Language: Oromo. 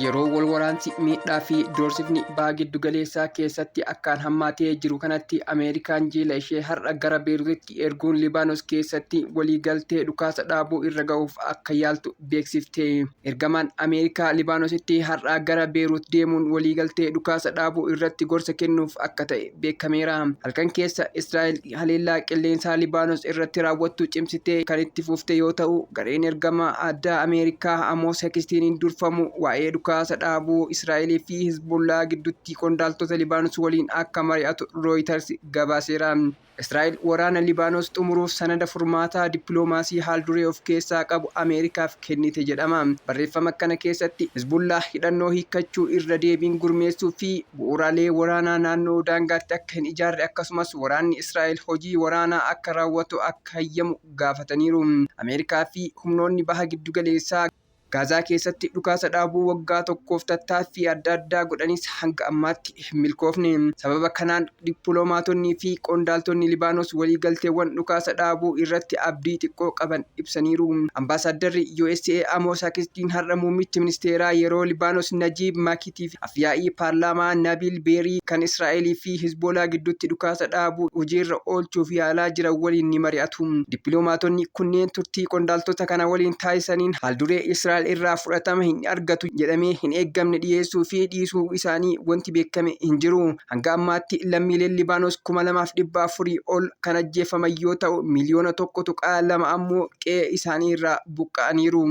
Yeroo wal waraansi miidhaa fi doorsifni baha giddugaleessaa keessatti akkaan hammaatee jiru kanatti Ameerikaan jiila ishee har'a gara Beeruutitti erguun Libaanos keessatti waliigaltee dhukaasa dhaabuu irra ga'uuf akka yaaltu beeksifte. Ergamaan Ameerikaa Libaanositti har'a gara Beeruut deemuun waliigaltee dhukaasa dhaabuu irratti gorsa kennuuf akka ta'e beekameera. Halkan keessa Israa'el haleellaa qilleensaa Libaanos irratti raawwattu cimsitee kan itti fufte yoo ta'u, gareen ergama addaa Ameerikaa Amoos Hekistiniin durfamu waa'ee dhukaasa dhaabuu Israa'elii fi Hizbullaa gidduutti qondaaltota Libaanos waliin akka mari'atu Rooyiters gabaaseera. Israa'el waraana Libaanos xumuruuf sanada furmaataa dippiloomaasii haal-duree of keessaa qabu Ameerikaaf kennite jedhama. Barreeffama kana keessatti Hizbullaa hidhannoo hiikkachuu, irra deebiin gurmeessuu fi bu'uuraalee waraanaa naannoo daangaatti akka hin ijaarre akkasumas waraanni Israa'el hojii waraanaa akka raawwatu akka hayyamu gaafataniiru. Ameerikaa fi humnoonni baha giddugaleessaa Gaazaa keessatti dhukaasa dhaabuu waggaa tokkoof tattaaffii adda addaa godhanis hanga ammaatti hin milkoofne. Sababa kanaan dippiloomaatonnii fi qondaaltonni Libaanos waliigalteewwan dhukaasa dhaabuu irratti abdii xiqqoo qaban ibsaniiru. Ambaasaaddarri USA Amos Hakistiin har'a muummicha ministeeraa yeroo Libaanos Najiib Maakitii fi afyaa'ii paarlaamaa Nabil Beerii kan Israa'elii fi Hizboolaa gidduutti dhukaasa dhaabuu hojiirra oolchuuf yaalaa jiran waliin ni mari'atu. Dippiloomaatonni kunneen turtii qondaaltota kana waliin taasisaniin haalduree Israa'el irraa fudhatama hin argatu jedhamee hin eeggamne dhiyeessuu fi dhiisuu isaanii wanti beekame hin jiru. Hanga ammaatti lammiileen Libaanos 2,400 ol kan ajjeefaman yoo ta'u, 1.2 miliyoona ammoo qe'ee isaanii irraa buqqa'aniiru.